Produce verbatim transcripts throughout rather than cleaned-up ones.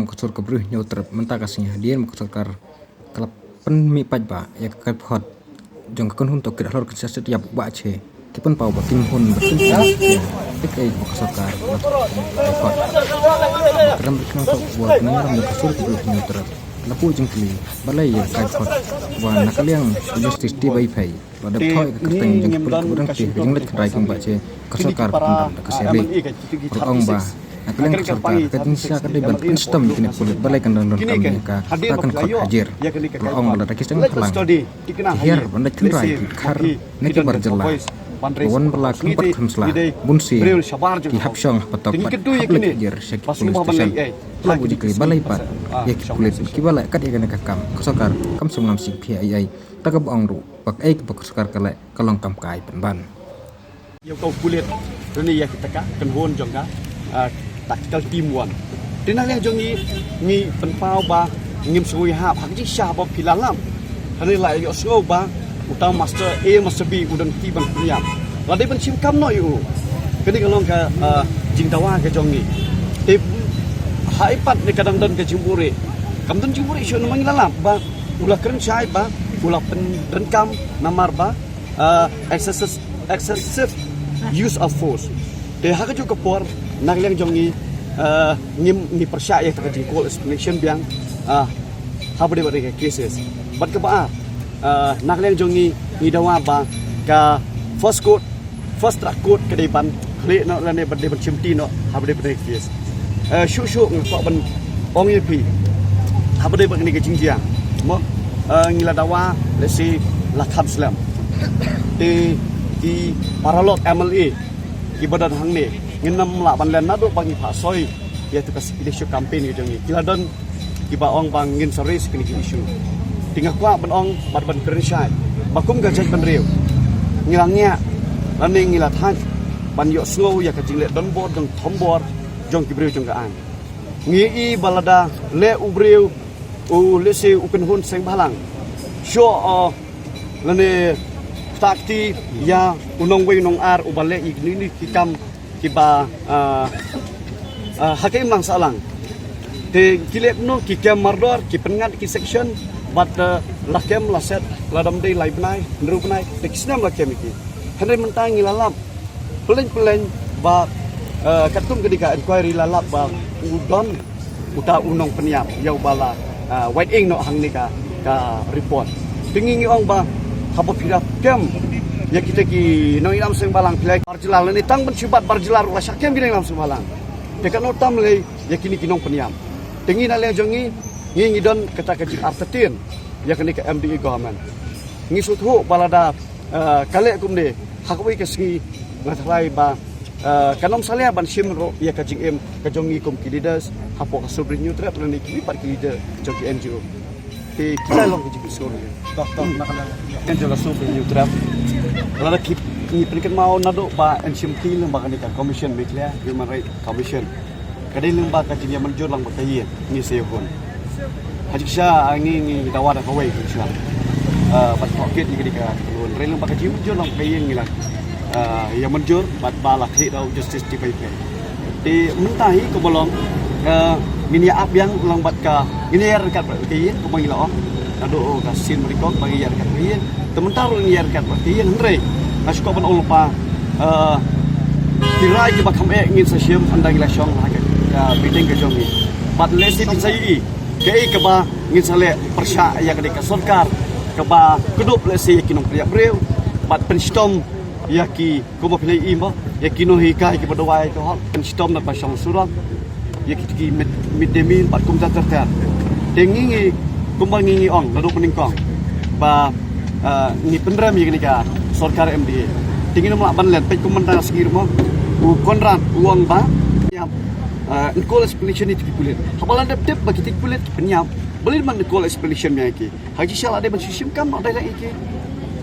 Ka sur ka briew Hynñiewtrep mynta ka sngi hadien ba ka sorkar ka la pynmih paidbah ïa ka kaiphod jong ka kynhun tohkit halor ka sha shet ïap u Bah Che, ki pynpaw ba kin hun ba kin pynpaw ïa ka kaiphod. Ka ram ba kynang toh ba ka nang ram ka sur ka briew Hynñiewtrep la pu jingkylli balei ïa ka kaiphod, ba na ka liang u Justice T. Vaiphei ba dep thoi ka kyrteng jong ka pulit ba dang tih ka jingleit kynrai kum ba che ka sorkar ka pynrem da ka C I B. Ruh ong ba na ka liang ka sorkar ka jingshisha ka dei ban pynshitom ïa kine ki pulit balei kan don donkam ïa ka, ka kan khot hajir. Ruh ong ba lada ki seng phalang ki hiar ban leit kynrai ki khar na ki bar jylla ba wan ba la kynbat kham sla bun sien ki hap shong hap patok bad hap leit hajir sha ki police station. Ki la buh jingkylli balei pat ïa ki pulit kiba leh kat ïa kane ka kam ka sorkar kam shym ngam sngewthuh ei ei. Ta kaba ong ruh ba kaei kaba ka sorkar ka leh ka long kam kai pynban. Ïa ka pulit lane ïa kita ka kynhun jong ka, ah, tactical team one. Te na liang jong ngi ngi pynpaw ba ngim sngewthuh hap ha ka jingshisha ba phi la lap. Hynrei la ïohsngew ba uta master A, master B u don kti ban pynïap. La dei ban shim kam noh ïa u. Kane ka long ka, ah, jingdawa ka jong ngi. Te ha i pat ne ka dang don ka jingbuhrieh. Kam don jingbuhrieh shuh namar ngi la lap ba u la kren shai ba u la pyndonkam namar ba, ah, excessive, excessive use of force. Te ha kajuh ka por na ka liang jong ngi, ah, ngim, ngi pyrshah ïa ka jingcall explanation biang, ah, ha ba dei ba dei ka cases. Bad kaba ar, ah, na ka liang jong ngi ngi dawa ba ka first court, first track court ka dei ban khleh noh lane ba dei ban shimti noh ha ba dei ba dei ka case. Eh, shuh shuh nga kwah ban ong ïa phi ha ba dei ba kane ka jingjia mo, eh, ngi la dawa lehse la kham slem. Te ki paralok M L A kiba don hangne ngin ym lah ban len naduh ba ngi phah soi ïa tu ka election campaign ka jong ngi. Ki la don kiba ong ba ngin sa raise kine ki issue. Te nga kwah ban ong bad ban kren shai ba kum ka jaitbynriew ngi la ngiah lane ngi la thait ban ïohsngew ïa ka jingleh donbor jong thombor jong ki briew jong ka aiñ. Ngi i ba lada leh u briew u lehse u kynhun seng bhalang shuh, uh, lane ktah kti ïa u nongwei u nongar uba leh ïa kine ki kam kiba, ah, ah, ha ka imlang sahlang. Te ki leh kumno, ki kem mardor, ki pynngat ki section bad, ah, la kem la set la dam dei lai bnai, hynriew bnai, te ki snem la kem ïa ki. Hynrei mynta ngi la lap pyllein pyllein ba, ah, katkum kane ka inquiry la lap ba u don uta u nongpynïap ïa uba la, ah, wait ing noh hangne ka, ka report. Te ngi ngi ong ba haba phi la kem ïa kita ki nongïalam seng bhalang phi la bar jylla lane tang ban shu bat bar jylla ruh la shah kem ki nongïalam seng bhalang. Te katno tam lei ïa kine ki nongpynïap. Te ngi na liang jong ngi ngi ngi don kata ka jingartatien ïa kane ka M D A government. Ngi sngewthuh ba lada, eh, ka leh kumne ha kawei ka sngi nga tharai ba, eh, kan ym salia ban shim ruh ïa ka jingim ka jong ngi kum ki leaders hapoh ka Sovereign Youth Rep lane ki pat ki leader jong ki N G O. Te kita long ka jingkyrkhu. Toh, toh, na ka liang ka jong ka Sovereign Youth Rep. Lada ki, ngi pynkynmaw naduh ba yn shim kti lyngba kane ka Commission Meghalaya Human Rights Commission. Ka dei lyngba ka jingïamynjur lang bad ka ïing ngi sa ïahun. Ha jingshisha ngi ngi dawa da kawei ka shuwa. Eh, bad tohkit ïa ka dei ka ïahun. Dei lyngba ka jingïamynjur lang bad ka ïing ngi la, eh, ïamynjur bad ba la thied da u Justice T. Vaiphei. Te mynta hi kumba long, eh, ngin ïa ap biang lang bad ka, ngin ïa ryngkat bad ka ïing kumba ngi la ong. Naduh ka sien ba nyngkong ba ngi ïa ryngkat bad ka ïing. Te mynta ruh ngi ïa ryngkat bad ka ïing hynrei nga shu kwah ban ong lypa, eh, ki rai kiba kham eh ngin sa shim ynda ngi la shong ha ka, ka meeting ka jong ngi. Bad lehse phin sa ïohi kaei kaba ngin sa leh pyrshah ïa kane ka sorkar kaba kdup lehse ïa ki nongpynïap briew bad pynshitom ïa ki kumba phi la ïohi mo ïa ki nonghikai kiba duwai ka hok pynshitom na ba shong surok. Ïa kita ki mid, mid day meal bad kumta ter ter. Te ngi ngi kumba ngi ngi ong naduh mynnyngkong ba, eh, ngi pynrem ïa kane ka sorkar M D A. Te ngin ym lah ban len peit kum mynta ka sngi ruh mo u Conrad u ong ba ïa, eh, yn call explanation ïa ki pulit. Haba la dep tip ba kita ki pulit ki pynïap balei ban call explanation ïa ki. Ha ki sha la dei ban shu shim kam noh dei la ïa ki.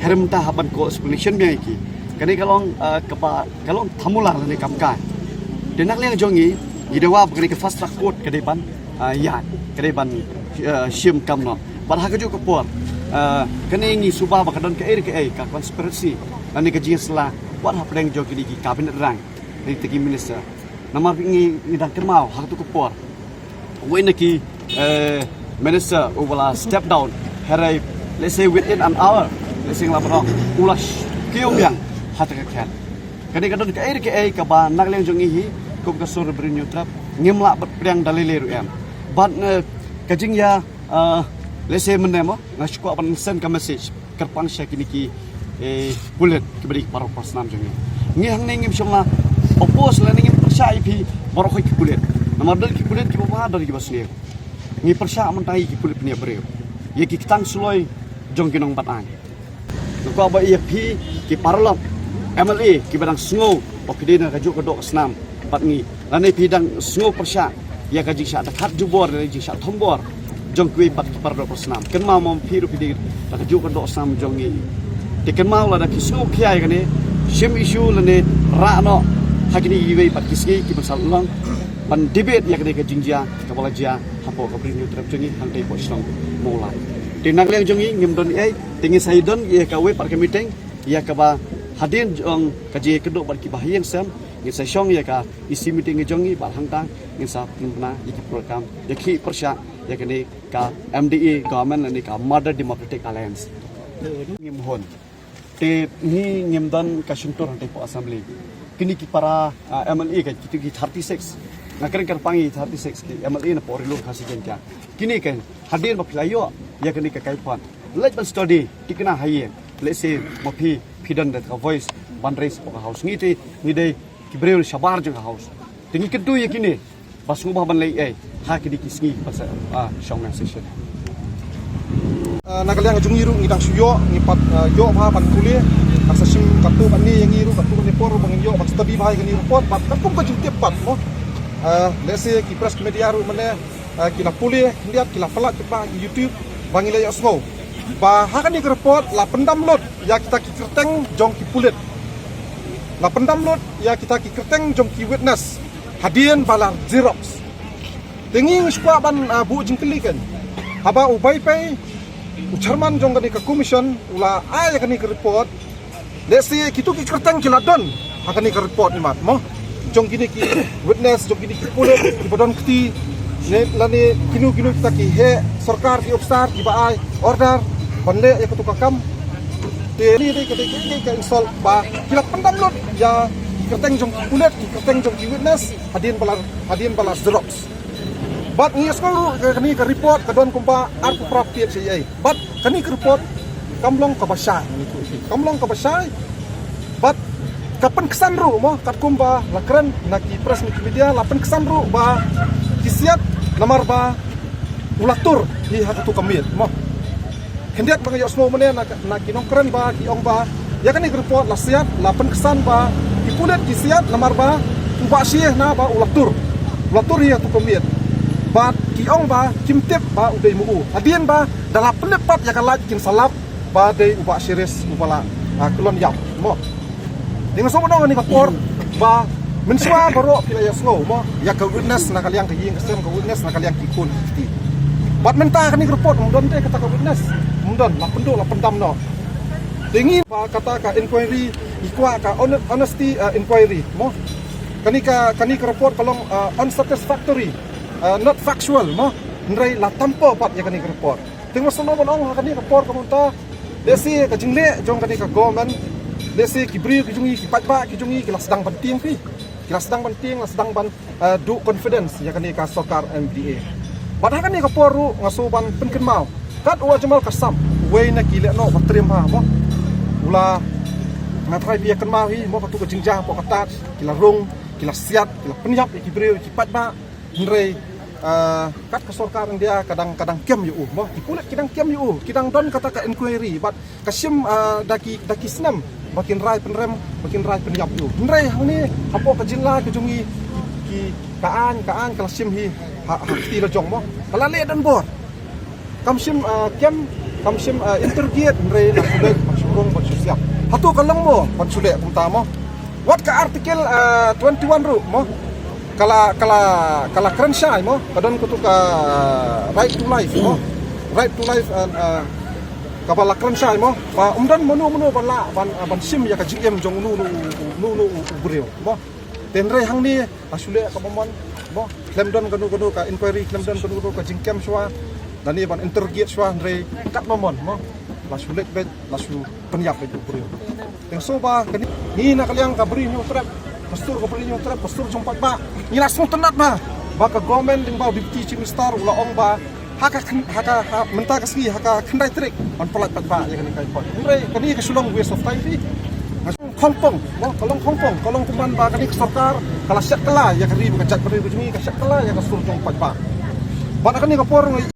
Hynrei mynta hap ban call explanation ïa ki. Kane ka long, eh, kaba ka long thamula lane kam kai. Te na ka liang jong ngi ngi dawa ba kane ka fast track court ka dei ban, ah, ïaid, ka dei ban, ah, shim kam noh. Bad ha kajuh ka por, ah, kane ngi suba ba ka don kaei re kaei ka conspiracy lane ka jingïasylla wat hapdeng jong kine ki cabinet rank lane kita ki minister. Namar ngi ngi dang kynmaw ha kajuh ka por Wei na ki, eh, minister u ba la step down, hynrei, let's say, within an hour, let's say, la barok u la kiew biang ha ta ka khet. Kane ka don kaei re kaei kaba na ka liang jong ngi hi kum ka sur Bri Hynñiewtrep ngim lah ban pdiang da lei lei ruh em. Bad, eh, ka jingïa, eh, let's say, mynne mo nga shu kwah ban send ka message kyrpang sha kine ki, eh, pulit kiba dei ki paralok parasnam jong ngi. Ngi hangne ngim shym la oppose lane ngim pyrshah ïa phi baroh ki pulit. Namar don ki pulit kiba bha, don kiba sniew. Ngi pyrshah mynta ïa ki pulit pynïap briew, ïa ki ktang suloi jong ki nongbat aiñ. Nga kwah ba ïa phi ki paralok M L A kiba dang sngew ba phi dei na kajuh ka doh ka snam bad ngi, lane phi dang sngew pyrshah ïa ka jingshah dkhot jubor lane jingshah thombor jong kiwei pat ki paralok parasnam. Kynmaw mo, phi ruh phi dei na kajuh ka doh snam jong ngi. Te kynmaw, lada phi sngew khia ïa kane, shim issue lane rah noh ha kine kiwei pat ki sngi kiban sa long ban debate ïa kane ka jingjia kaba la jia hapoh ka Bri Hynñiewtrep jong ngi hangtei hapoh shnong Mawlai. Te na ka liang jong ngi ngim don ei, te ngin sa ïa don ïa kawei pat ka meeting ïa kaba hadien jong ka jingïakynduh bad kiba ha ïing sem, ngin sa shong ïa ka E C meeting jong ngi bad hangta ngin sa pynbna ïa ki program ïa ki pyrshah ïa kane ka M D A government lane ka Modern Democratic Alliance. Ngim hun. Te ngi ngim don ka shyntur hangtei hapoh Assembly. Kine ki para, ah, M L A ka, kito ki thirty-six. Nga kren kyrpang ïa thirty-six ki M L A napoh Ri-lum Khasi Jaiñtia. Kine kan hadien ba phi la ïoh ïa kane ka kaiphod, leit ban study, thikna ha ïing. Let's say ma phi, phi don da ka voice ban raise hapoh ka House. Ngi te ngi dei ki briew shabar jong ka House. Te ngi kyntu ïa kine ba sngewbha ban leh ei ha kine ki sngi ba sa, ah, shong na session. Ah, na ka liang jong ngi ruh ngi dang shu ïoh, ngi pat, ah, ïoh bha ban pule. Ka sa shim katto katne ïa ngi ruh, katto katne por ruh ba ngin ïoh ban study bha ïa kane ka report, bad katkum ka jingtip pat mo. Ah, let's say ki press media ruh mynne, ah, ki la pule khyndiat, ki la pynlait pat ha YouTube ba ngi la ïohsngew ba ha kane ka report la pyndam lut ïa kita ki kyrteng jong ki pulit. La pyndam lut ïa kita ki kyrteng jong ki witness hadien ba la xerox. Te ngi ngi shu kwah ban, ah, buh jingkylli kan. Haba u Baipei, u chairman jong kane ka commission, u la ai ïa kane ka report, let's say kito ki kyrteng ki la don ha kane ka report, imat mo, jong kine ki witness, jong kine ki pulit kiba don kti, ne lane kino kino kita ki heh sorkar, ki officer kiba ai order ban leh ïa kato ka kam. Te kane dei ka, dei ka, dei ka insult ba ki la pyndam lut ïa ki kyrteng jong ki pulit, ki kyrteng jong ki witness hadien ba la, hadien ba la xerox. Bad ngi ïohsngew ruh ka, kane ka report ka don kumba arphew phra page ei ei. Bad kane ka report kam long kaba shai, kam long kaba shai. Bad ka pynksan ruh mo, katkum ba la kren na ki press media, la pynksan ruh ba ki siat namar ba u la tur hi ha kato ka miet mo. Khyndiat ba nga ïohsngew mynne na, na ki nongkren ba ki ong ba ïa kane ka report la siat, la pynksan ba ki pulit ki siat namar ba u Bah Shieh na ba u la tur, u la tur ïa kato ka miet. Bad ki ong ba kim tip ba u dei ma u. Hadien ba da la pynlip pat ïa ka light kin sa lap ba dei u Bah Shiris uba la, ah, kyllon ïap mo. Te nga sngewbha ban ong ha kane ka por ba mynshuwa baroh phi la ïohsngew mo ïa ka witness na ka liang ka ïing ka sem, ka witness na ka liang ki khun ki kti. Bad mynta kane ka report ym don te kata ka witness. Ym don, la pynduh, la pyndam noh. Te ngi ba kata ka inquiry ngi kwah ka hon-, honesty, ah, inquiry mo. Kane ka, kane ka report ka long, ah, unsatisfactory, ah, not factual mo. Hynrei la tam paw pat ïa kane ka report. Te nga sngewbha ban ong ha kane ka por ka mynta, lehse ka jingleh jong kane ka government, lehse ki briew ki jong ngi, ki paidbah ki jong ngi ki la sdang ban tieng phi. Ki la sdang ban tieng, la sdang ban, eh, duh confidence ïa kane ka sorkar M D A. Bad ha kane ka por ruh nga sngewbha ban pynkynmaw, kat u Ajmal Kasam, uwei na ki lehnoh ba triem bha mo, u la, nga tharai phi ïa kynmaw hi mo, kato ka jingjia hapoh ka Taj, ki la rung, ki la siat, ki la pynïap ïa ki briew, ïa ki paidbah. Hynrei, ah, kat ka sorkar India ka dang, ka dang kem ïa u mo. Ki pulit ki dang kem ïa u, ki dang don kata ka inquiry bad ka shim, ah, da ki, da ki snem ba kin rai pynrem, ba kin rai pynïap ïa u. Hynrei hangne hapoh ka jylla ka jong ngi, ki, ka aiñ, ka aiñ ka la shim hi ha, ha kti la jong mo. Ka la leh donbor. Kam shym, ah, kem, kam shym, ah, interrogate, hynrei la shu leh, ban shu rung, ban shu siat. Hato ka long mo ban shu leh kumta mo? Wat ka article, ah, twenty-one ruh mo, ka la, ka la, ka la kren shai mo, ka don kato ka right to life mo. Right to life, and, ah, kaba la kren shai mo ba ym don mano mano ba lah ban, ah, ban shim ïa ka jingim jong uno uno, uno uno u briew mo. Te hynrei hangne la shu leh katba mon, mo, khlem don kano kano ka inquiry, khlem don kano kano ka jingkem shuwa, lane ban interrogate shuwa, hynrei katba mon, mo, la shu leh beit, la shu pynïap beit u briew. Te nga sngew ba kane, ngi na ka liang ka Bri Hynñiewtrep, ka sur ka Bri Hynñiewtrep, ka sur jong paidbah, ngi la sngewtynnat ba, ba ka government lyngba u Deputy Chief Minister u la ong ba ha ka khyn-, ha ka, ha, mynta ka sngi, ha ka khyndai tarik, ban pyllait paidbah ïa kane ka airport. Hynrei kane ka shu long waste of time phi. Khongpong, mo, ka long khongpong, ka long kumban ba kane ka sorkar ka la shet kylla ïa ka ri bad ka jaitbynriew ka jong ngi, ka shet kylla ïa ka sur jong paidbah. Bad ha kane ka por nga